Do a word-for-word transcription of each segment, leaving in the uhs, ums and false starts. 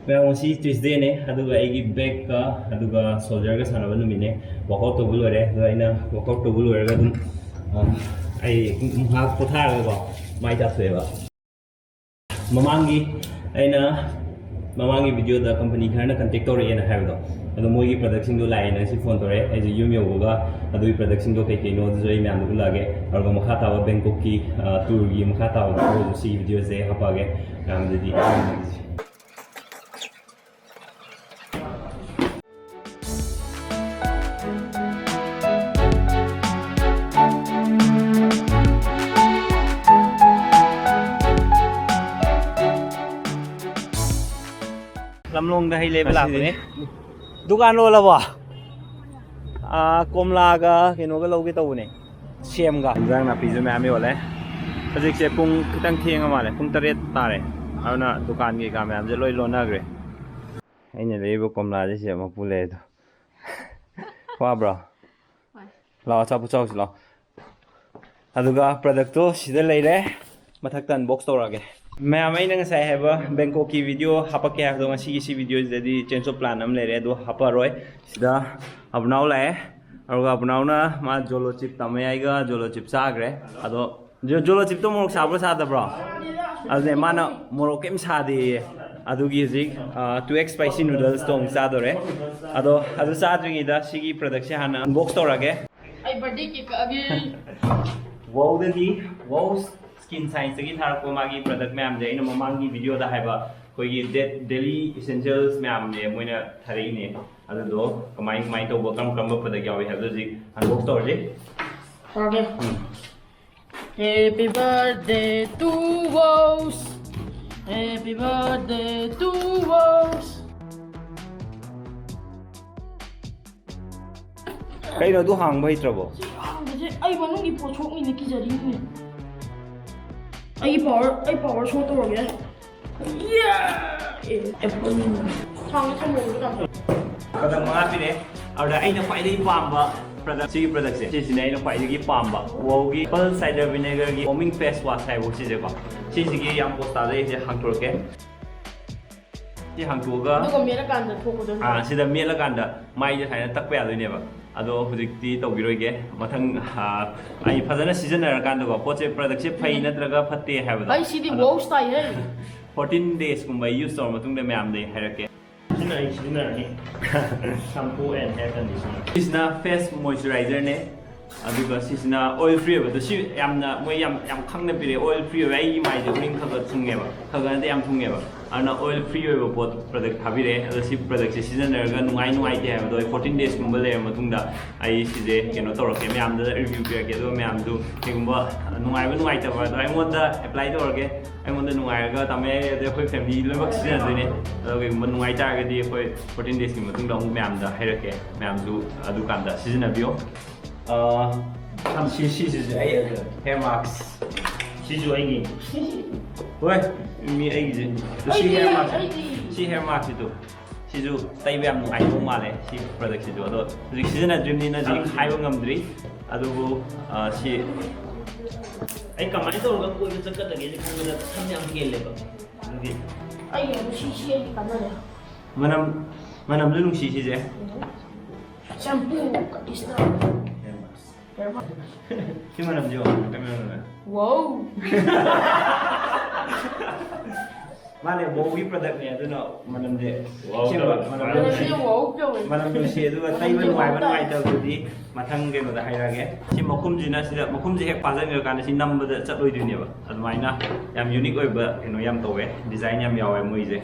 ꯃꯌꯥꯝ, ꯉꯁꯤ Tuesdayꯅꯦ, ꯑꯗꯨꯒ ꯑꯩꯒꯤ backꯀ ꯑꯗꯨꯒ shoulderꯒ ꯁꯥꯟꯅꯕ ꯅꯨꯃꯤꯠꯅꯦ꯫ Workout ꯇꯧꯕ ꯂꯣꯏꯔꯦ, ꯑꯗꯣ ꯑꯩꯅ workout ꯇꯧꯕ ꯂꯣꯏꯔꯒ ꯑꯗꯨꯝ, ꯑ, ꯑꯩ ꯉꯥꯏꯍꯥꯛ ꯄꯣꯊꯥꯔꯒꯀꯣ ꯃꯥꯏ ꯇꯥꯊꯣꯛꯑꯦꯕ꯫ ꯃꯃꯥꯡꯒꯤ, ꯑꯩꯅ ꯃꯃꯥꯡꯒꯤ videoꯗ company ꯈꯔꯅ contact ꯇꯧꯔꯛꯑꯦꯅ ꯍꯥꯏꯕꯗꯣ, ꯑꯗꯣ ꯃꯣꯏꯒꯤ productꯁꯤꯡꯗꯣ ꯂꯥꯛꯑꯦꯅ ꯉꯁꯤ phone ꯇꯧꯔꯛꯑꯦ꯫ ꯑꯩꯁꯨ ꯌꯨꯝ ꯌꯧꯕꯒ ꯑꯗꯨꯒꯤ productꯁꯤꯡꯗꯣ ꯀꯩ ꯀꯩꯅꯣ ꯑꯗꯨꯁꯨ ꯑꯩ ꯃꯌꯥꯝꯗ ꯎꯠꯂꯛꯑꯒꯦ, ꯑꯗꯨꯒ ꯃꯈꯥ ꯇꯥꯕ Bangkokꯀꯤ, ꯑ, tourꯒꯤ ꯃꯈꯥ ꯇꯥꯕ videoꯁꯨ ꯁꯤꯒꯤ videoꯁꯦ ꯍꯥꯞꯄꯛꯑꯒꯦ꯫ ꯃꯌꯥꯝꯗꯗꯤ ꯂꯝꯂꯣꯡꯗ ꯍꯩ ꯂꯩꯕ ꯂꯥꯛꯄꯅꯦ꯫ ꯗꯨꯀꯥꯟ ꯂꯣꯜꯂꯕꯣ? ꯑꯥ, ꯀꯣꯝꯂꯥꯒ ꯀꯩꯅꯣꯒ ꯂꯧꯒꯦ ꯇꯧꯕꯅꯦ, ꯁꯦꯝꯒ꯫ ꯏꯟꯖꯥꯡ ꯅꯥꯄꯤꯁꯨ ꯃꯌꯥꯝ ꯌꯣꯜꯂꯦ꯫ ꯍꯧꯖꯤꯛꯁꯦ ꯄꯨꯡ ꯈꯤꯇꯪ ꯊꯦꯡꯉ ꯃꯥꯜꯂꯦ, ꯄꯨꯡ ꯇꯔꯦꯠ ꯇꯥꯔꯦ꯫ ꯑꯗꯨꯅ ꯗꯨꯀꯥꯟ ꯀꯩꯀꯥ ꯃꯌꯥꯝꯁꯦ ꯂꯣꯏ ꯂꯣꯟꯅꯈ꯭ꯔꯦ꯫ ꯑꯩꯅ ꯂꯩꯔꯤꯕ ꯀꯣꯝꯂꯥꯁꯦ ꯁꯤꯗ ꯃꯄꯨ ꯂꯩ ꯑꯗꯣ꯫ ꯋꯥꯕ꯭ꯔꯣ? ꯋꯥꯏ꯫ ꯂꯥꯛꯑꯣ, ꯑꯆꯥꯄꯣꯠ ꯆꯥꯎꯁꯤ ꯂꯥꯛꯑꯣ꯫ ꯑꯗꯨꯒ productꯇꯣ ꯁꯤꯗ ꯂꯩꯔꯦ, ꯃꯊꯛꯇ unbox ꯇꯧꯔꯛꯑꯒꯦ꯫ ꯃꯌꯥꯝ, ꯑꯩꯅ ꯉꯁꯥꯏ ꯍꯥꯏꯕ Bangkokꯀꯤ video ꯍꯥꯞꯄꯛꯀꯦ ꯍꯥꯏꯕꯗꯣ, ꯉꯁꯤꯒꯤ ꯁꯤ videoꯁꯤꯗꯗꯤ change of plan ꯑꯃ ꯂꯩꯔꯦ, ꯑꯗꯣ ꯍꯥꯞꯄꯛꯑꯔꯣꯏ꯫ ꯁꯤꯗ ꯑꯕꯨꯅꯥꯎ ꯂꯥꯛꯑꯦ, ꯑꯗꯨꯒ ꯑꯕꯨꯅꯥꯎꯅ ꯃꯥ ꯖꯣꯂꯣ ꯆꯤꯞ ꯇꯝꯃꯦ ꯍꯥꯏꯒ ꯖꯣꯂꯣ ꯆꯤꯞ ꯆꯥꯈ꯭ꯔꯦ꯫ ꯑꯗꯣ ꯖꯣ-, ꯖꯣꯂꯣ ꯆꯤꯞꯇꯣ ꯃꯣꯔꯣꯛ ꯁꯥꯕ꯭ꯔꯣ ꯁꯥꯗꯕ꯭ꯔꯣ? ꯑꯗꯨꯅꯦ, ꯃꯥꯅ ꯃꯣꯔꯣꯛ ꯀꯩꯝ ꯁꯥꯗꯦꯌꯦ꯫ ꯑꯗꯨꯒꯤ ꯍꯧꯖꯤꯛ, ꯑ, two X spicy noodlesꯇꯣ ꯑꯃꯨꯛ ꯆꯥꯗꯣꯔꯦ꯫ ꯑꯗꯣ ꯑꯗꯨ ꯆꯥꯗ꯭ꯔꯤꯉꯩꯗ ꯁꯤꯒꯤ productꯁꯦ ꯍꯥꯟꯅ unbox ꯇꯧꯔꯒꯦ꯫ ꯑꯩ birthday cake ꯀꯛꯑꯒꯦ꯫ Wowꯗꯒꯤ, Wow Skin Scienceꯇꯒꯤ ꯊꯥꯔꯛꯄ ꯃꯥꯒꯤ product ꯃꯌꯥꯝꯁꯦ, ꯑꯩꯅ ꯃꯃꯥꯡꯒꯤ videoꯗ ꯍꯥꯏꯕ ꯑꯩꯈꯣꯏꯒꯤ de-, daily essentials ꯃꯌꯥꯝꯅꯦ ꯃꯣꯏꯅ ꯊꯥꯔꯛꯏꯅꯦ꯫ ꯑꯗꯨꯗꯣ ꯀꯃꯥꯏ ꯀꯃꯥꯏꯅ ꯇꯧꯕ, ꯀꯔꯝ ꯀꯔꯝꯕ product ꯌꯥꯎꯏ ꯍꯥꯏꯕꯗꯣ ꯍꯧꯖꯤꯛ unbox ꯇꯧꯔꯁꯤ꯫ ꯇꯧꯔꯒꯦ꯫ ꯎꯝ꯫ Happy birthday to Wows. Happy birthday to Wows. ꯀꯩꯅꯣ ꯑꯗꯨ ꯍꯥꯡꯕ ꯍꯩꯇ꯭ꯔꯕꯣ? ꯁꯤ ꯍꯥꯡꯕꯁꯦ ꯑꯩ ꯃꯅꯨꯡꯒꯤ ꯄꯣꯠꯊꯣꯛꯅꯤꯅ ꯀꯤꯖꯔꯤꯅꯤꯅꯦ꯫ ꯑꯩꯒꯤ power, ꯑꯩ power show ꯇꯧꯔꯒꯦ꯫ ꯌꯦ! ꯑꯦ, apple꯫ ꯊꯥꯡꯅ ꯊꯝꯃꯣ꯫ Product ꯃꯉꯥ ꯄꯤꯔꯛꯑꯦ꯫ ꯑꯗꯨꯗ ꯑꯩꯅ ꯈ꯭ꯋꯥꯏꯗꯒꯤ ꯄꯥꯝꯕ product, ꯁꯤꯒꯤ productꯁꯦ, ꯁꯤꯁꯤꯅꯦ ꯑꯩꯅ ꯈ꯭ꯋꯥꯏꯗꯒꯤ ꯄꯥꯝꯕ꯫ Wowꯒꯤ apple cider vinegarꯒꯤ foaming face wash ꯍꯥꯏꯕ ꯁꯤꯁꯦꯀꯣ꯫ ꯁꯤꯁꯤꯒꯤ ꯌꯥꯝ ꯄꯣꯁ ꯇꯥꯖꯩ, ꯑꯩꯁꯦ ꯍꯥꯡꯗꯣꯔꯛꯀꯦ꯫ ꯁꯤ ꯍꯥꯡꯇꯣꯛꯑꯒ ꯑꯗꯨꯒ ꯃꯦꯠꯂꯀꯥꯟꯗ ꯊꯣꯛꯄꯗꯣ꯫ ꯑꯥ, ꯁꯤꯗ ꯃꯦꯠꯂꯀꯥꯟꯗ ꯃꯥꯏꯁꯦ ꯁꯨꯃꯥꯏꯅ ꯇꯛꯄ ꯌꯥꯗꯣꯏꯅꯦꯕ꯫ ꯑꯗꯣ ꯍꯧꯖꯤꯛꯇꯤ ꯇꯧꯕꯤꯔꯣꯏꯒꯦ꯫ ꯃꯊꯪ, ꯑꯥ, ꯑꯩ ꯐꯖꯅ ꯁꯤꯖꯤꯟꯅꯔꯀꯥꯟꯗꯀꯣ, ꯄꯣꯠꯁꯦ, ꯄ꯭ꯔꯗꯛꯁꯦ ꯐꯩ ꯅꯠꯇ꯭ꯔꯒ ꯐꯠꯇꯦ ꯍꯥꯏꯕꯗꯣ, ꯑꯩ ꯁꯤꯗꯤ ꯋꯥꯎꯁ ꯇꯥꯏꯍꯦ꯫ ꯐꯣꯔꯇꯤꯟ ꯗꯦꯖꯀꯨꯝꯕ ꯌꯨꯁ ꯇꯧꯔ ꯃꯇꯨꯡꯗ ꯃꯌꯥꯝꯗ ꯑꯩ ꯍꯥꯏꯔꯛꯀꯦ꯫ ꯁꯤꯅ ꯑꯩ ꯁꯤꯖꯤꯟꯅꯔꯅꯤ꯫ Shampoo and hair conditioner꯫ ꯁꯤꯁꯤꯅ ꯐꯦꯁ ꯃꯣꯏꯆꯔꯥꯏꯖꯔꯅꯦ꯫ ꯑꯗꯨꯒ ꯁꯤꯁꯤꯅ ꯑꯣꯏꯜ ꯐ꯭ꯔꯤ ꯑꯣꯏꯕꯗꯣ, ꯁꯤ ꯌꯥꯝꯅ, ꯃꯣꯏ ꯌꯥꯝ, ꯌꯥꯝ ꯈꯪꯅ ꯄꯤꯔꯛꯑꯦ, ꯑꯣꯏꯜ ꯐ꯭ꯔꯤ ꯑꯣꯏꯕ꯫ ꯑꯩꯒꯤ ꯃꯥꯏꯁꯦ ꯎꯔꯤꯡ ꯈꯔ ꯈꯔ ꯊꯨꯡꯉꯦꯕ, ꯈꯔ ꯈꯔ ꯅꯠꯇꯦ, ꯌꯥꯝ ꯊꯨꯡꯉꯦꯕ꯫ ꯑꯗꯨꯅ ꯑꯣꯏꯜ ꯐ꯭ꯔꯤ ꯑꯣꯏꯕ ꯄꯣꯠ, ꯄ꯭ꯔꯗꯛ ꯊꯥꯕꯤꯔꯛꯑꯦ꯫ ꯑꯗꯣ ꯁꯤ ꯄ꯭ꯔꯗꯛꯁꯦ ꯁꯤꯖꯤꯟꯅꯔꯒ ꯅꯨꯡꯉꯥꯏ ꯅꯨꯡꯉꯥꯏꯇꯦ ꯍꯥꯏꯕꯗꯣ ꯑꯩ ꯐꯣꯔꯇꯤꯟ ꯗꯦꯖꯀꯨꯝꯕ ꯂꯩꯔ ꯃꯇꯨꯡꯗ ꯑꯩ ꯁꯤꯁꯦ ꯀꯩꯅꯣ ꯇꯧꯔꯛꯀꯦ, ꯃꯌꯥꯝꯗ ꯔꯤꯚ꯭ꯌꯨ ꯄꯤꯔꯛꯀꯦ꯫ ꯑꯗꯨꯒ ꯃꯌꯥꯝꯗꯨ ꯀꯩꯒꯨꯝꯕ ꯅꯨꯡꯉꯥꯏꯕ ꯅꯨꯡꯉꯥꯏꯇꯕ ꯑꯗꯣ ꯑꯩꯉꯣꯟꯗ ꯑꯦꯄ꯭ꯂꯥꯏ ꯇꯧꯔꯒꯦ꯫ ꯑꯩꯉꯣꯟꯗ ꯅꯨꯡꯉꯥꯏꯔꯒ ꯇꯥꯃꯣ ꯌꯥꯏ, ꯑꯗꯩ ꯑꯩꯈꯣꯏ ꯐꯦꯃꯤꯂꯤ ꯂꯣꯏꯅꯃꯛ ꯁꯤꯖꯤꯟꯅꯗꯣꯏꯅꯦ꯫ ꯑꯗꯣ ꯀꯩꯒꯨꯝꯕ ꯅꯨꯡꯉꯥꯏ ꯇꯥꯔꯒꯗꯤ ꯑꯩꯈꯣꯏ ꯐꯣꯔꯇꯤꯟ ꯗꯦꯖꯀꯤ ꯃꯇꯨꯡꯗ ꯑꯃꯨꯛ ꯃꯌꯥꯝꯗ ꯍꯥꯏꯔꯛꯀꯦ, ꯃꯌꯥꯝꯁꯨ ꯑꯗꯨꯀꯥꯟꯗ ꯁꯤꯖꯤꯟꯅꯕꯤꯌꯣ꯫ ꯑꯥ, ꯁꯤ, ꯁꯤꯁꯤꯁꯨ ꯑꯩ ꯍꯦꯌꯔ ꯃꯥꯛꯁ꯫ ꯁꯤꯁꯨ ꯑꯩꯒꯤ꯫ ꯍꯣꯏ, ꯃꯤ ꯑꯩꯒꯤꯁꯦ꯫ ꯁꯤ ꯍꯦꯌꯔ ꯃꯥꯛꯁ꯫ ꯁꯤ ꯍꯦꯌꯔ ꯃꯥꯛꯁꯤꯗꯣ꯫ ꯁꯤꯁꯨ ꯇꯩꯕ ꯌꯥꯝ ꯅꯨꯡꯉꯥꯏꯗꯧ ꯃꯥꯜꯂꯦ, ꯁꯤ ꯄ꯭ꯔꯗꯛꯁꯤꯁꯨ꯫ ꯑꯗꯣ ꯍꯧꯖꯤꯛ ꯁꯤꯖꯤꯟꯅꯗ꯭ꯔꯤꯕꯅꯤꯅ ꯍꯧꯖꯤꯛ ꯍꯥꯏꯕ ꯉꯝꯗ꯭ꯔꯤ꯫ ꯑꯗꯨꯕꯨ, ꯑꯥ, ꯁꯤ ꯑꯩ ꯀꯃꯥꯏꯅ ꯇꯧꯔꯒ ꯀꯣꯏꯕ ꯆꯠꯀꯗꯒꯦꯁꯦ ꯈꯟꯕꯗ ꯁꯝ ꯌꯥꯝ ꯀꯦꯜꯂꯦꯕ꯫ ꯑꯗꯨꯒꯤ ꯑꯩꯒꯤ ꯑꯃꯨꯛ ꯁꯤ, ꯁꯤ ꯑꯩꯒꯤ ꯀꯥꯟꯅꯔꯦ꯫ ꯃꯅꯝ, ꯃꯅꯝꯁꯨ ꯅꯨꯡꯁꯤ ꯁꯤꯁꯦ꯫ Shampoo, conditioner. ꯁꯤ ꯃꯅꯝꯁꯦ ꯌꯦꯡꯉꯣ, ꯀꯩꯅꯣ ꯃꯅꯝ꯫ ꯋꯥꯎ꯫ ꯃꯥꯅꯦ, ꯋꯥꯎꯒꯤ ꯄ꯭ꯔꯗꯛꯅꯦ, ꯑꯗꯨꯅ ꯃꯅꯝꯁꯦ ꯋꯥꯎ ꯑꯁꯦꯡꯕ ꯇꯧꯋꯦ꯫ ꯃꯅꯝ ꯃꯅꯝꯁꯦ ꯅꯨꯡꯁꯤ꯫ ꯋꯥꯎ ꯇꯧꯋꯦ꯫ ꯃꯅꯝ ꯅꯨꯡꯁꯤ, ꯑꯗꯨꯒ ꯇꯩꯕ ꯅꯨꯡꯉꯥꯏꯕ ꯅꯨꯡꯉꯥꯏꯇꯕꯗꯨꯗꯤ ꯃꯊꯪ ꯀꯩꯅꯣꯗ ꯍꯥꯏꯔꯛꯑꯒꯦ꯫ ꯁꯤ ꯃꯈꯨꯝꯁꯤꯅ, ꯁꯤꯗ ꯃꯈꯨꯝꯁꯦ ꯍꯦꯛ ꯐꯥꯖꯟꯈ꯭ꯔꯀꯥꯟꯗ ꯁꯤ ꯅꯝꯕꯗ ꯆꯠꯂꯣꯏꯗꯣꯏꯅꯦꯕ꯫ ꯑꯗꯨꯃꯥꯏꯅ ꯌꯥꯝ ꯌꯨꯅꯤꯛ ꯑꯣꯏꯕ ꯀꯩꯅꯣ ꯌꯥꯝ ꯇꯧꯋꯦ, ꯗꯤꯖꯥꯏꯟ ꯌꯥꯝ ꯌꯥꯎꯋꯦ ꯃꯣꯏꯁꯦ꯫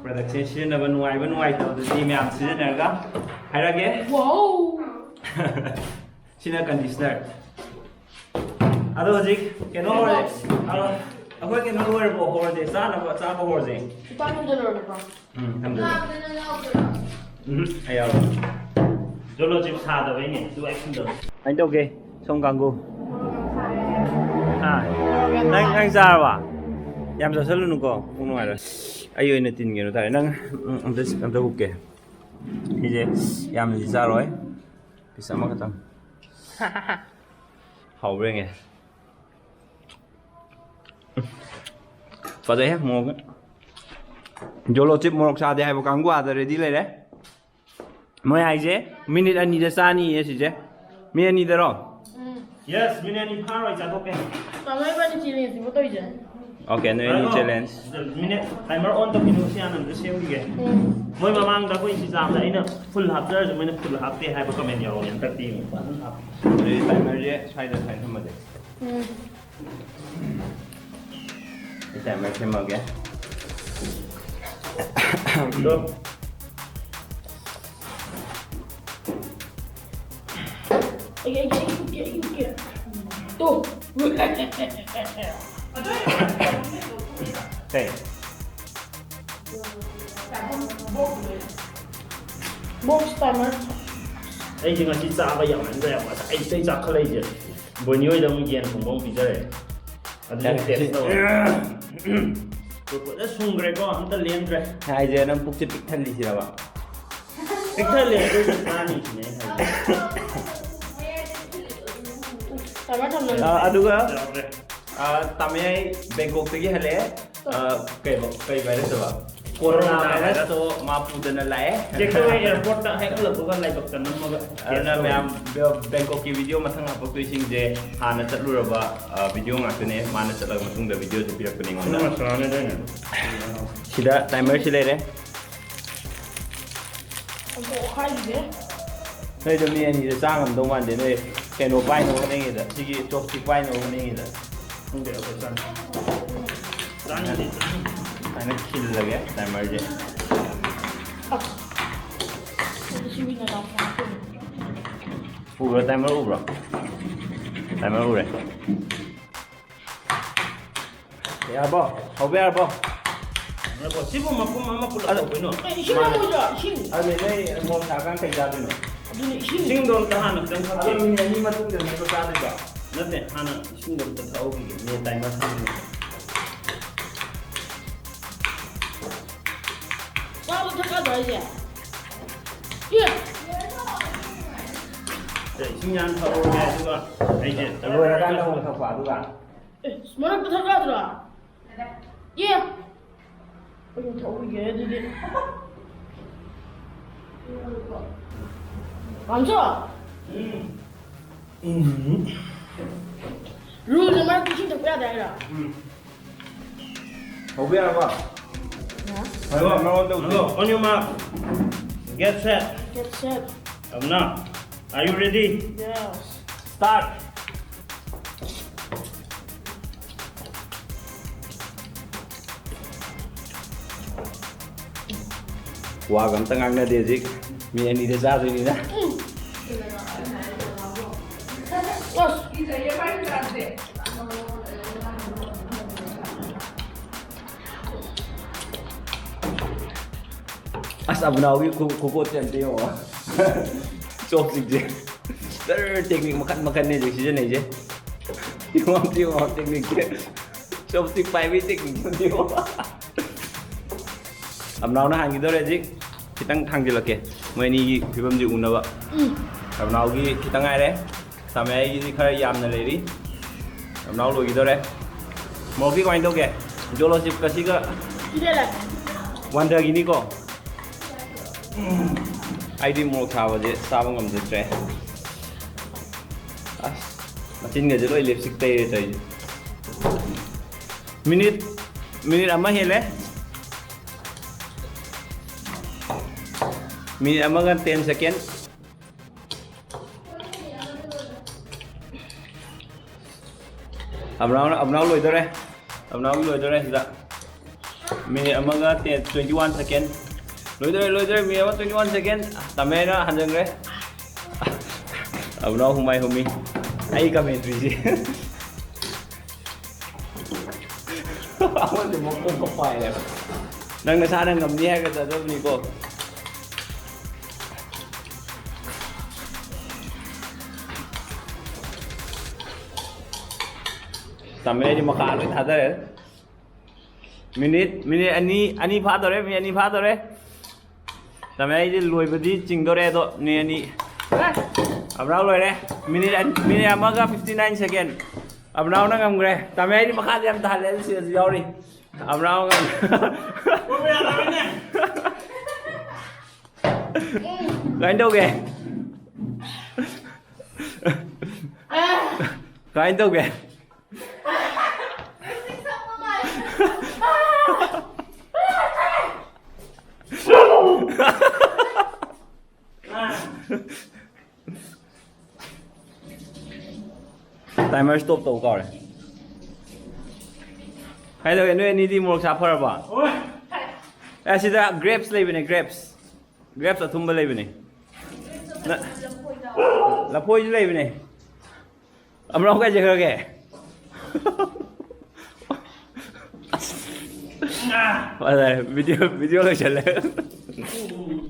ꯄ꯭ꯔꯗꯛꯁꯦ ꯁꯤꯖꯤꯟꯅꯕ ꯅꯨꯡꯉꯥꯏꯕ ꯅꯨꯡꯉꯥꯏꯇꯕꯗꯨꯗꯤ ꯃꯌꯥꯝ ꯁꯤꯖꯤꯟꯅꯔꯒ ꯍꯥꯏꯔꯛꯑꯒꯦ꯫ ꯋꯥꯎ! ꯁꯤꯅ ꯀꯟꯗꯤꯁꯅꯔ꯫ ꯑꯗꯣ ꯍꯧꯖꯤꯛ ꯀꯩꯅꯣ ꯍꯧꯔꯁꯦ꯫ ꯑꯗꯣ ꯑꯩꯈꯣꯏ ꯀꯩꯅꯣ ꯂꯣꯏꯔꯕꯣ? ꯍꯧꯔꯁꯦ, ꯆꯥꯅꯕ ꯆꯥꯕ ꯍꯧꯔꯁꯦ꯫ ꯂꯨꯄꯥ ꯀꯨꯟꯗ ꯂꯣꯏꯔꯕꯣ? ꯎꯝ, ꯊꯝꯖꯜꯂꯣ꯫ ꯎꯝ, ꯑꯩ ꯌꯥꯎꯔꯦ꯫ ꯖꯣꯂꯣ ꯆꯤꯞ ꯁꯥꯗꯕꯩꯅꯦ, ꯑꯗꯨ ꯑꯩ ꯈꯪꯗꯕ꯫ ꯀꯃꯥꯏꯅ ꯇꯧꯒꯦ, ꯁꯣꯝ ꯀꯥꯡꯕꯨ? ꯍꯥ? ꯅꯪ, ꯅꯪ ꯆꯥꯔꯕ? ꯌꯥꯝ ꯆꯥꯁꯜꯂꯨꯅꯨꯀꯣ, ꯄꯨꯛ ꯅꯨꯡꯉꯥꯏꯔꯣꯏ꯫ ꯑꯩ ꯑꯣꯏꯅ ꯇꯤꯟꯒꯦꯅꯣ ꯇꯥꯔꯦ꯫ ꯅꯪ, ꯎꯝ, ꯑꯝꯇ, ꯑꯝꯇ ꯍꯨꯛꯀꯦ꯫ ꯁꯤꯁꯦ ꯌꯥꯝꯅꯗꯤ ꯆꯥꯔꯣꯏ꯫ ꯄꯤꯁ ꯑꯃꯈꯛꯇꯪ꯫ ꯍꯥꯎꯕ꯭ꯔꯥ ꯌꯦꯡꯒꯦ꯫ ꯐꯖꯩꯍꯦ, ꯃꯣꯔꯣꯛꯁꯦ꯫ ꯖꯣꯂꯣ ꯆꯤꯞ ꯃꯣꯔꯣꯛ ꯆꯥꯗꯦ ꯍꯥꯏꯕ ꯀꯥꯡꯕꯨ ꯑꯥꯗ ꯔꯦꯗꯤ ꯂꯩꯔꯦ꯫ ꯃꯣꯏ ꯍꯥꯏꯁꯦ ꯃꯤꯅꯤꯠ ꯑꯅꯤꯗ ꯆꯥꯅꯤꯌꯦ ꯁꯤꯁꯦ꯫ ꯃꯤ ꯑꯅꯤꯗꯔꯣ? ꯎꯝ꯫ Yes, ꯃꯤꯅꯤꯠ ꯑꯅꯤ ꯐꯥꯔꯣꯏ, ꯆꯥꯊꯣꯛꯀꯦ꯫ ꯇꯥꯃꯣ ꯏꯕꯥꯅꯤ ꯆꯦꯂꯦꯟꯖꯅꯤꯀꯣ ꯇꯧꯔꯤꯁꯦ꯫ ꯑꯣꯀꯦ, ꯅꯣꯏ ꯑꯅꯤ ꯉꯥꯏꯈꯣ꯫ ꯆꯦꯂꯦꯟꯖ꯫ ꯃꯤꯅꯤꯠ ꯇꯥꯏꯃꯔ ꯑꯣꯟ ꯇꯧꯈꯤꯅꯨ, ꯁꯤ ꯍꯥꯟꯅ ꯑꯝꯇ ꯁꯦꯝꯈꯤꯒꯦ꯫ ꯎꯝ꯫ ꯃꯣꯏ ꯃꯃꯥꯡꯗ ꯑꯩꯈꯣꯏ ꯁꯤ ꯆꯥꯕꯗ ꯑꯩꯅ ꯐꯨꯜ ꯍꯥꯞꯆꯔꯁꯨ ꯃꯣꯏꯅ ꯐꯨꯜ ꯍꯥꯞꯇꯦ ꯍꯥꯏꯕ ꯀꯃꯦꯟ ꯌꯥꯎꯔꯤ, ꯍꯟꯗꯛꯇꯤ ꯌꯦꯡꯉꯨ ꯐꯖꯅ ꯍꯥꯞꯄꯦ꯫ ꯑꯗꯨꯗꯤ ꯇꯥꯏꯃꯔꯁꯦ ꯁ꯭ꯋꯥꯏꯗ ꯁꯨꯃꯥꯏꯅ ꯊꯝꯃꯁꯦ꯫ ꯎꯝ꯫ ꯑꯩ ꯇꯥꯏꯃꯔ ꯁꯦꯝꯃꯒꯦ꯫ ꯑꯗꯣ ꯑꯩꯒꯤ, ꯑꯩꯒꯤ, ꯑꯩꯒꯤ ꯎꯠꯀꯦ, ꯑꯩꯒꯤ ꯎꯠꯀꯦ꯫ ꯇꯨ꯫ ꯀꯩ? Box timer. ꯑꯩꯁꯦ ꯉꯁꯤ ꯆꯥꯕ ꯌꯥꯝꯃꯟꯈ꯭ꯔꯦ, ꯉꯁꯥꯏ ꯑꯌꯨꯛꯇꯩ ꯆꯥꯈꯠꯂꯛꯏꯁꯦ꯫ ꯕꯣꯅꯤ ꯍꯣꯏꯗ ꯑꯃꯨꯛ ꯌꯦꯟ ꯊꯣꯡꯕ ꯑꯃꯨꯛ ꯄꯤꯖꯔꯦ꯫ ꯑꯗꯨꯁꯨ ꯌꯥꯔꯦ꯫ Taste ꯇꯧꯔꯦ꯫ ꯄꯨꯂꯞ ꯁꯨꯡꯈ꯭ꯔꯦꯀꯣ, ꯑꯝꯇ ꯂꯦꯝꯗ꯭ꯔꯦ꯫ ꯍꯥꯏꯁꯦ ꯅꯪ ꯄꯨꯛꯁꯦ ꯄꯤꯛ ꯊꯜꯂꯤꯁꯤꯔꯕ? ꯄꯤꯛ ꯊꯜꯂꯦ, ꯑꯗꯨꯏꯁꯨ ꯆꯥꯅꯤ ꯁꯤꯅꯦ ꯑꯩꯅ ꯍꯥꯏꯁꯦ꯫ ꯇꯥꯃꯣ ꯊꯝꯅꯕ꯫ ꯑ, ꯑꯗꯨꯒ, ꯌꯥꯎꯔꯦ꯫ ꯑ, ꯇꯥꯃꯌꯥꯏ ꯕꯦꯡꯀꯣꯛꯇꯒꯤ ꯍꯜꯂꯛꯑꯦ꯫ ꯑ, ꯀꯩꯕ, ꯀꯩ ꯚꯥꯏꯔꯁ ꯍꯥꯏꯕ? ꯀꯣꯔꯣꯅꯥ ꯀꯣꯔꯣꯅꯥ ꯚꯥꯏꯔꯁꯇꯣ ꯃꯥ ꯄꯨꯗꯅ ꯂꯥꯛꯑꯦ꯫ ꯖꯦꯛꯇꯣ ꯑꯦꯌꯥꯔꯄꯣꯔꯠꯇ ꯍꯦꯛ ꯍꯜꯂꯛꯄꯒ ꯂꯥꯏꯕꯛꯇ ꯅꯝꯃꯒ ꯑꯗꯨꯅ ꯇꯦꯁ ꯇꯧꯔꯦ꯫ ꯃꯌꯥꯝ ꯕꯦ-, ꯕꯦꯡꯀꯣꯛꯀꯤ ꯚꯤꯗꯤꯑꯣ ꯃꯊꯪ ꯍꯥꯄꯛꯇꯣꯏꯁꯤꯡꯁꯦ ꯍꯥꯟꯅ ꯆꯠꯂꯨꯔꯕ, ꯑ, ꯚꯤꯗꯤꯑꯣ ꯉꯥꯛꯇꯅꯦ꯫ ꯃꯥꯅ ꯆꯠꯂꯒ ꯃꯇꯨꯡꯗ ꯚꯤꯗꯤꯑꯣꯁꯦ ꯄꯤꯔꯛꯄꯅꯦ ꯑꯩꯉꯣꯟꯗ꯫ ꯑꯗꯨꯅ ꯁꯨꯃꯥꯏꯅ ꯑꯗꯨꯅ꯫ ꯁꯤꯗ ꯇꯥꯏꯃꯔꯁꯤ ꯂꯩꯔꯦ꯫ ꯑꯝꯇ ꯑꯣꯠꯈꯥꯏꯈꯤꯒꯦ꯫ ꯅꯣꯏꯗꯣ ꯃꯤ ꯑꯅꯤꯗ ꯆꯥ ꯉꯝꯗꯧ ꯃꯥꯟꯗꯦ꯫ ꯅꯣꯏ ꯀꯩꯅꯣ ꯄꯥꯏꯅꯕ ꯍꯣꯠꯅꯉꯩꯗ, ꯁꯤꯒꯤ ꯆꯣꯞꯁ꯭ꯇꯤꯛ ꯄꯥꯏꯅꯕ ꯍꯣꯠꯅꯉꯩꯗ꯫ ꯈꯪꯗꯦ, ꯑꯩꯈꯣꯏ ꯆꯥꯅꯤ꯫ ꯆꯥꯅꯤꯡꯗꯦ, ꯆꯥꯅꯤꯡꯗꯦ꯫ ꯁꯨꯃꯥꯏꯅ ꯈꯤꯜꯂꯒꯦ ꯇꯥꯏꯃꯔꯁꯦ꯫ ꯑꯁ꯫ ꯑꯗꯨ ꯁꯤ ꯃꯤꯅ ꯂꯥꯎ-, ꯂꯥꯎ-, ꯎꯕ꯭ꯔꯣ? ꯇꯥꯏꯃꯔ ꯎꯕ꯭ꯔꯣ? ꯇꯥꯏꯃꯔ ꯎꯔꯦ꯫ ꯌꯥꯔꯕꯣ? ꯍꯧꯕ ꯌꯥꯔꯕꯣ? ꯉꯥꯏꯈꯣ, ꯁꯤꯕꯨ ꯃꯄꯨꯝ ꯑꯃ ꯄꯨꯂꯞ ꯑꯗ ꯇꯧꯗꯣꯏꯅꯣ? ꯑꯦ, ꯏꯁꯤꯡ ꯃꯥꯅꯦ꯫ ꯂꯧꯔꯣꯏꯗ꯭ꯔꯣ? ꯏꯁꯤꯡ꯫ ꯑꯗꯨꯅꯦ, ꯅꯣꯏ ꯃꯣꯔꯣꯛ ꯁꯥꯔꯀꯥꯟꯗ ꯀꯩ ꯆꯥꯗꯣꯏꯅꯣ? ꯑꯗꯨꯅꯦ, ꯏꯁꯤꯡ꯫ ꯏꯁꯤꯡꯗꯣ ꯑꯝꯇ ꯍꯥꯟꯅ ꯈꯤꯇꯪ ꯑꯗꯣ ꯊꯛꯀꯦ꯫ ꯃꯤꯅꯤꯠ ꯑꯅꯤ ꯃꯇꯨꯡꯗ ꯅꯠꯇ꯭ꯔꯣ ꯆꯥꯗꯣꯏꯗꯣ? ꯅꯠꯇꯦ, ꯍꯥꯟꯅ ꯏꯁꯤꯡꯗꯣ ꯑꯝꯇ ꯊꯛꯍꯧꯈꯤꯒꯦ꯫ Minute timer ꯊꯝꯃꯤꯅꯦ꯫ ꯆꯥꯕ ꯊꯛꯀꯗ꯭ꯔꯣ ꯍꯥꯏꯁꯦ? ꯑꯦ! ꯁꯦ, ꯏꯁꯤꯡ ꯌꯥꯝ ꯊꯛꯍꯧꯔꯒꯦ, ꯑꯗꯨꯒ ꯑꯩꯁꯦ ꯂꯣꯏꯔꯀꯥꯟꯗ ꯑꯃꯨꯛ ꯊꯛꯄ, ꯑꯗꯨꯒ꯫ ꯑꯦ, ꯃꯔꯛꯇ ꯊꯛ ꯌꯥꯗ꯭ꯔꯣ? ꯑꯦ! ꯇꯧꯕꯤꯒꯦ ꯑꯗꯨꯗꯤ꯫ ꯄꯥꯝꯆꯣ꯫ ꯔꯨꯜꯁꯦ ꯃꯔꯛꯇ ꯏꯁꯤꯡ ꯊꯛꯄ ꯌꯥꯗꯦ ꯍꯥꯏꯔꯣ? ꯍꯧꯕ ꯌꯥꯔꯕ? ꯌꯥ꯫ ꯍꯜꯂꯣ, ꯃꯔꯣꯟ ꯇꯧꯁꯤ꯫ Hello, on your mark. Get set. Get set. Abna, are you ready? Yes. Start. ꯋꯥꯒ ꯑꯝꯇ ꯉꯥꯡꯅꯗꯦ ꯍꯧꯖꯤꯛ꯫ ꯃꯤ ꯑꯅꯤꯗ ꯆꯥꯗꯣꯏꯅꯤꯅ꯫ ꯑꯁ! ꯑꯁ, ꯑꯕꯨꯅꯥꯎꯒꯤ ꯈꯨ-, ꯈꯨꯀꯣꯠꯁꯦ ꯑꯝꯇ ꯌꯦꯡꯉꯣ꯫ Chopstickꯁꯦ꯫ ꯖꯔ technique ꯃꯈꯟ ꯃꯈꯟꯅꯦ ꯍꯧꯖꯤꯛ ꯁꯤꯖꯤꯟꯅꯩꯁꯦ꯫ ꯌꯦꯡꯉꯣ ꯑꯝꯇ ꯌꯦꯡꯉꯣ techniqueꯁꯦ꯫ Chopstick ꯄꯥꯏꯕꯒꯤ technique ꯑꯝꯇ ꯌꯦꯡꯉꯣ꯫ ꯑꯕꯨꯅꯥꯎꯅ ꯍꯥꯟꯈꯤꯗꯧꯔꯦ ꯍꯧꯖꯤꯛ꯫ ꯈꯤꯇꯪ ꯊꯥꯡꯖꯤꯜꯂꯛꯀꯦ꯫ ꯃꯣꯏ ꯑꯅꯤꯒꯤ ꯐꯤꯕꯝꯁꯤ ꯎꯅꯕ꯫ ꯎꯝ꯫ ꯑꯕꯨꯅꯥꯎꯒꯤ ꯈꯤꯇꯪ ꯉꯥꯏꯔꯦ꯫ ꯁꯥꯃꯌꯥꯏꯒꯤꯗꯤ ꯈꯔ ꯌꯥꯝꯅ ꯂꯩꯔꯤ꯫ ꯑꯕꯨꯅꯥꯎ ꯂꯣꯏꯈꯤꯗꯧꯔꯦ꯫ ꯃꯣꯔꯣꯛꯇꯤ ꯀꯃꯥꯏꯅ ꯇꯧꯒꯦ? Jolo chipꯀ ꯁꯤꯒ ꯁꯤꯗ ꯂꯩ꯫ ꯋꯥꯟꯗꯒꯤꯅꯤꯀꯣ? ꯑꯩꯗꯤ ꯃꯣꯔꯣꯛ ꯁꯥꯕꯁꯦ ꯆꯥꯕ ꯉꯝꯖꯗ꯭ꯔꯦ꯫ ꯑꯁ, ꯃꯆꯤꯟꯒꯁꯦ ꯂꯣꯏ lipstick ꯇꯩꯔꯦ ꯇꯧꯔꯤꯁꯦ꯫ Minute, minute ꯑꯃ ꯍꯦꯜꯂꯦ꯫ Minute ꯑꯃꯒ ten second꯫ ꯑꯕꯨꯅꯥꯎꯅ, ꯑꯕꯨꯅꯥꯎ ꯂꯣꯏꯗꯣꯔꯦ꯫ ꯑꯕꯨꯅꯥꯎꯒꯤ ꯂꯣꯏꯗꯣꯔꯦ ꯁꯤꯗ꯫ Minute ꯑꯃꯒ ten, twenty one second꯫ ꯂꯣꯏꯗꯣꯔꯦ, ꯂꯣꯏꯗꯣꯔꯦ꯫ Minute ꯑꯃ twenty one second꯫ ꯇꯥꯃꯦꯅ ꯍꯟꯖꯟꯈ꯭ꯔꯦ꯫ ꯑꯕꯨꯅꯥꯎ ꯍꯨꯃꯥꯏ ꯍꯨꯝꯃꯤ꯫ ꯑꯩ commentary ꯁꯤ꯫ ꯑꯃꯁꯦ ꯃꯀꯣꯛꯀ ꯄꯥꯏꯔꯦꯕ꯫ ꯅꯪ ꯅꯁꯥꯅ ꯉꯝꯅꯤ ꯍꯥꯏꯔꯒ ꯆꯠꯆꯕꯅꯤꯀꯣ꯫ ꯇꯥꯃꯦ ꯑꯩꯗꯤ ꯃꯈꯥ ꯂꯣꯏ ꯊꯥꯗꯔꯦ꯫ Minute, minute ꯑꯅꯤ, ꯑꯅꯤ ꯐꯥꯗꯣꯔꯦ, minute ꯑꯅꯤ ꯐꯥꯗꯣꯔꯦ꯫ ꯇꯥꯃꯦ ꯑꯩꯗꯤ ꯂꯣꯏꯕꯗꯤ ꯆꯤꯡꯗꯣꯔꯦ ꯑꯗꯣ, minute ꯑꯅꯤ꯫ ꯑꯕ꯭ꯔꯥꯎ ꯂꯣꯏꯔꯦ꯫ Minute ꯑꯅꯤ, minute ꯑꯃꯒ fifty nine second꯫ ꯑꯕ꯭ꯔꯥꯎꯅ ꯉꯝꯈ꯭ꯔꯦ꯫ ꯇꯥꯃꯦ ꯑꯩꯗꯤ ꯃꯈꯥꯗ ꯌꯥꯝ ꯇꯥꯍꯜꯂꯦ, ꯑꯗꯨ ꯁꯤꯗꯁꯨ ꯌꯥꯎꯔꯤ꯫ ꯑꯕ꯭ꯔꯥꯍꯝ꯫ ꯀꯃꯥꯏꯅ ꯇꯧꯒꯦ? ꯀꯃꯥꯏꯅ ꯇꯧꯒꯦ? Timer stop ꯇꯧ ꯀꯥꯎꯔꯦ꯫ ꯀꯩꯗꯧꯔꯦ, ꯅꯣꯏ ꯑꯅꯤꯗꯤ ꯃꯣꯔꯣꯛ ꯆꯥ ꯐꯔꯕꯣ? ꯑꯦ, ꯁꯤꯗ grapes ꯂꯩꯕꯅꯦ, grapes꯫ Grapes ꯑꯊꯨꯝꯕ ꯂꯩꯕꯅꯦ꯫ ꯅ-, ꯂꯐꯣꯏꯁꯨ ꯂꯩꯕꯅꯦ꯫ ꯑꯃꯔꯥꯎ ꯀꯥꯏ ꯆꯠꯈ꯭ꯔꯒꯦ? ꯑꯁ꯫ ꯐꯖꯔꯦ, video, video ꯂꯣꯏꯁꯜꯂꯦ꯫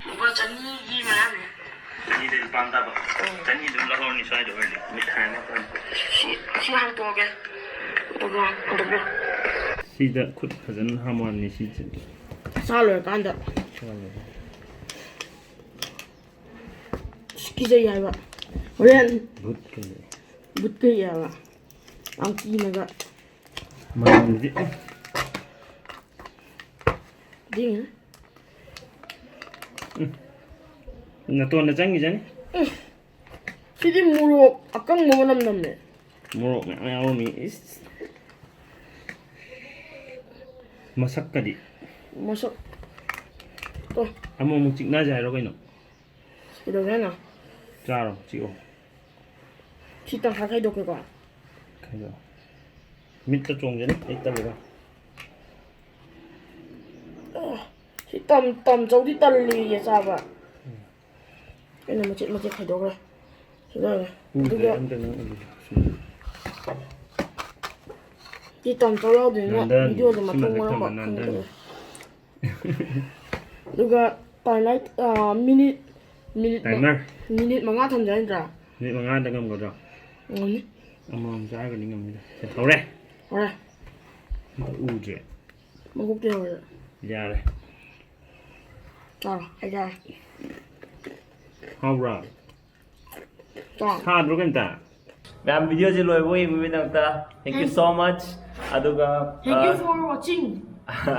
ꯂꯨꯄꯥ ꯆꯅꯤꯒꯤ ꯃꯌꯥꯅꯤ꯫ ꯆꯅꯤꯗ ꯂꯨꯄꯥ ꯑꯃ ꯇꯥꯕ꯫ ꯆꯅꯤ ꯑꯗꯨꯝ ꯂꯧꯍꯧꯔꯅꯤ ꯁ꯭ꯋꯥꯏꯗ ꯑꯣꯏꯔꯗꯤ꯫ ꯃꯤꯠꯈꯥꯏ ꯑꯃ ꯄꯥꯟ꯫ ꯁꯤ, ꯁꯤ ꯍꯥꯡꯇꯣꯛꯑꯒꯦ꯫ ꯑꯗꯨꯒ, ꯑꯗꯨꯒ꯫ ꯁꯤꯗ ꯈꯨꯠ ꯐꯖꯅ ꯍꯥꯝꯃꯣ ꯍꯥꯏꯕꯅꯤ ꯁꯤꯁꯦ꯫ ꯆꯥ ꯂꯣꯏꯔꯀꯥꯟꯗ꯫ ꯆꯥ ꯂꯣꯏꯔꯀꯥꯟꯗ꯫ ꯑꯁ, ꯀꯤꯖꯩ ꯍꯥꯏꯕ꯫ ꯍꯣꯔꯦꯟ ꯚꯨꯠ ꯀꯩ꯫ ꯚꯨꯠ ꯀꯩ ꯍꯥꯏꯕ꯫ ꯌꯥꯝ ꯀꯤꯅꯒ꯫ ꯃꯅꯝꯗꯤ꯫ ꯗꯤꯡ꯫ ꯎꯝ꯫ ꯅꯇꯣꯟꯗ ꯆꯪꯈꯤꯖꯅꯤ꯫ ꯎꯝ꯫ ꯁꯤꯗꯤ ꯃꯣꯔꯣꯛ ꯑꯀꯪꯕ ꯃꯅꯝ ꯅꯝꯃꯦ꯫ ꯃꯣꯔꯣꯛ ꯃꯌꯥꯝ ꯌꯥꯎꯔꯝꯃꯤ꯫ ꯏꯁ꯫ ꯃꯁꯛꯀꯗꯤ꯫ ꯃꯁꯛ꯫ ꯑꯣ꯫ ꯑꯃꯨꯛ ꯑꯃꯨꯛ ꯆꯤꯛꯅꯁꯦ ꯍꯥꯏꯔꯣ ꯀꯩꯅꯣ? ꯀꯩꯗꯧꯒꯦ ꯍꯥꯏꯅꯣ? ꯆꯥꯔꯣ, ꯆꯤꯛꯑꯣ꯫ ꯁꯤ ꯇꯪꯈꯥꯏ ꯈꯥꯏꯗꯣꯛꯀꯦꯀꯣ꯫ ꯈꯥꯏꯗꯣꯛꯑꯣ꯫ ꯃꯤꯠꯇ ꯆꯣꯡꯖꯅꯤ, ꯑꯩ ꯇꯜꯂꯦꯕ꯫ ꯑꯣ, ꯁꯤ ꯇꯝ-, ꯇꯝꯆꯧꯗꯤ ꯇꯜꯂꯤꯌꯦ ꯆꯥꯕ꯫ ꯎꯝ꯫ ꯑꯩꯅ ꯃꯆꯦꯠ ꯃꯆꯦꯠ ꯈꯥꯏꯗꯣꯛꯈ꯭ꯔꯦ꯫ ꯁꯤ ꯂꯣꯏꯔꯦ꯫ ꯎꯗ꯭ꯔꯦ ꯑꯗꯨꯒ ꯑꯝꯇ ꯅꯪ ꯎꯗ꯭ꯔꯦ꯫ ꯁꯤ ꯇꯝꯆꯧ ꯌꯥꯎꯗꯣꯏꯅꯤꯅ ꯅꯟꯗꯟ, ꯚꯤꯗꯤꯑꯣꯁꯦ ꯁꯤ ꯃꯊꯣꯡ ꯃꯊꯛ ꯃꯔꯝ ꯊꯝꯃ ꯈꯪꯗ꯭ꯔꯦ꯫ ꯅꯟꯗꯟ꯫ ꯑꯗꯨꯒ ꯇꯥꯏꯃꯔ, ꯑ, ꯃꯤꯅꯤꯠ, ꯃꯤꯅꯤꯠ ꯃ-, ꯇꯥꯏꯃꯔ꯫ ꯃꯤꯅꯤꯠ ꯃꯉꯥ ꯊꯝꯖ ꯍꯥꯏꯅ ꯅꯠꯇ꯭ꯔꯥ? ꯃꯤꯅꯤꯠ ꯃꯉꯥꯗ ꯉꯝꯒꯗ꯭ꯔꯣ? ꯉꯝꯅꯤ꯫ ꯑꯃꯃꯝ ꯆꯥꯔꯒꯗꯤ ꯉꯝꯅꯤꯗ꯫ ꯁꯦ, ꯍꯧꯔꯦ꯫ ꯍꯧꯔꯦ꯫ ꯑꯝꯇ ꯎꯗ꯭ꯔꯦ꯫ ꯃꯀꯣꯛꯇꯩ ꯍꯧꯔꯦ꯫ ꯌꯥꯔꯦ꯫ ꯆꯥꯔꯣ, ꯑꯩ ꯆꯥꯔꯦ꯫ ꯍꯥꯎꯕ꯭ꯔꯥ? ꯆꯥꯔꯣ꯫ ꯁꯥꯗ꯭ꯔꯣ ꯀꯩꯝꯇ? ꯃꯌꯥꯝ videoꯁꯦ ꯂꯣꯏꯕ ꯌꯦꯡꯕꯤꯕꯒꯤꯗꯃꯛꯇ thank you so much. ꯑꯗꯨꯒ Thank you for watching.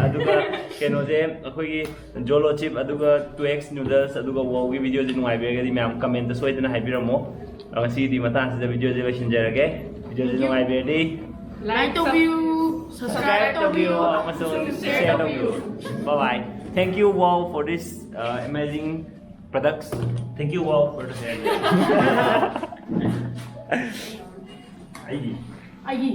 ꯑꯗꯨꯒ ꯀꯩꯅꯣꯁꯦ ꯑꯩꯈꯣꯏꯒꯤ Jolo Chip ꯑꯗꯨꯒ two X Noodles ꯑꯗꯨꯒ Wowꯒꯤ videoꯁꯦ ꯅꯨꯡꯉꯥꯏꯕꯤꯔꯒꯗꯤ ꯃꯌꯥꯝ commentꯇ ꯁꯣꯏꯗꯅ ꯍꯥꯏꯕꯤꯔꯝꯃꯣ. ꯑꯗꯣ ꯉꯁꯤꯒꯤꯗꯤ ꯃꯇꯥꯡꯁꯤꯗ videoꯁꯦ ꯂꯣꯏꯁꯤꯟꯖꯔꯒꯦ. Videoꯁꯦ ꯅꯨꯡꯉꯥꯏꯕꯤꯔꯗꯤ Like ꯇꯧꯕꯤꯌꯨ. subscribe ꯇꯧꯕꯤꯌꯨ ꯑꯃꯁꯨꯡ share ꯇꯧꯕꯤꯌꯨ. Bye bye. Thank you Wow for this uh, amazing products. Thank you Wow for the ꯑꯩꯒꯤ ꯑꯩꯒꯤ